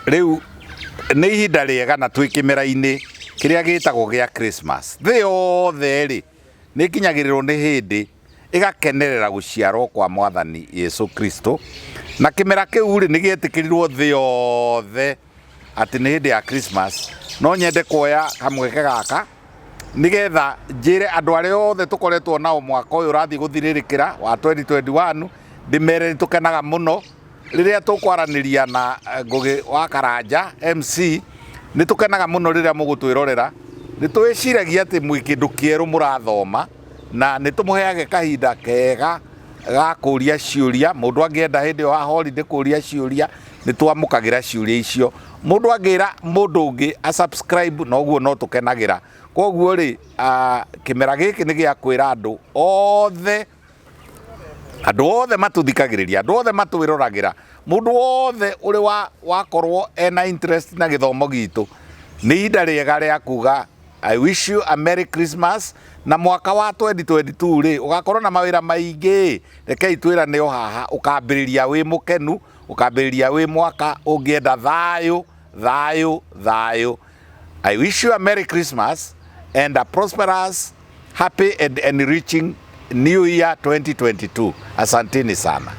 Rĩu nĩ ihinda rĩega na twĩ kĩmera-inĩ kĩrĩa gĩtagwo gĩa Christmas. Thĩ yothe rĩ, nĩ ĩkinyagĩrĩrwo nĩ hĩndĩ ĩgakenerera gũciarwo kwa Mwathani Yesu Kristo, na kĩmera kĩu rĩ, nĩ gĩetĩkĩrirwo thĩ yothe atĩ nĩ hĩndĩ ya Christmas. No nyende kuoya kamweke gaka nĩgetha njĩre andũ arĩa othe tũkoretwo nao mwaka ũyũ ũrathiĩ gũthirĩrĩkĩra wa 2021, ndĩmere nĩ tũkenaga mũno rĩrĩa tũkwaranĩria na Ngũgĩ wa Karanja MC. Nĩ tũkenaga mũno rĩrĩa mũgũtwĩrorera. Nĩ twĩciragia atĩ mwĩ kĩndũ kĩerũ mũrathoma, na nĩ tũmũheage kahinda kega ga kũria ciũria. Mũndũ angĩenda hĩndĩ ĩyo ya holiday kũria ciũria, nĩ twamũkagĩra ciũria icio. Mũndũ angĩra mũndũ ũngĩ a subscribe, noguo no tũkenagĩra. Koguo rĩ, kĩmera gĩkĩ nĩ gĩa kwĩra andũ othe, andũ othe matũthikagĩrĩria, andũ othe matwĩroragĩra, mũndũ wothe ũrĩ wa wakorwo ena interest na gĩthomo gitũ, nĩ ihinda rĩega rĩa kuga I wish you a Merry Christmas. Na mwaka wa 2022 rĩ, ũgakorwo na mawĩra maingĩ. Rekei twĩrane o haha, ũkambĩrĩria wĩ mũkenu, ũkambĩrĩria wĩ mwaka ũngĩenda thayũ, thayũ, thayũ. I wish you a Merry Christmas and a prosperous, happy and enriching New Year 2022. Asanteni sana.